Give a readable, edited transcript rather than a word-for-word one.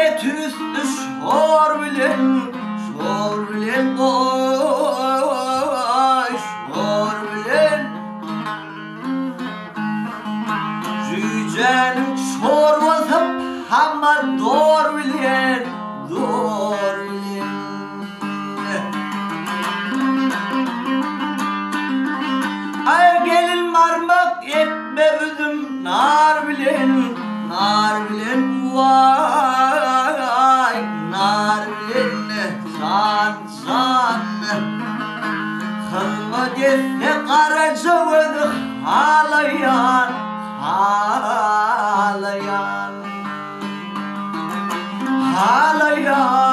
Eti üsti şor bilen, şor bilen goý, şor bilen. Jüýjäniň çorbasy pomidor bilen, dor bilen. Aý gelin barmak etme üzüm nar bilen, nar bilen waý, nar bilen jan, jan. Hyzmat etse garaja gözi halaýan, halaýan. Halaýan.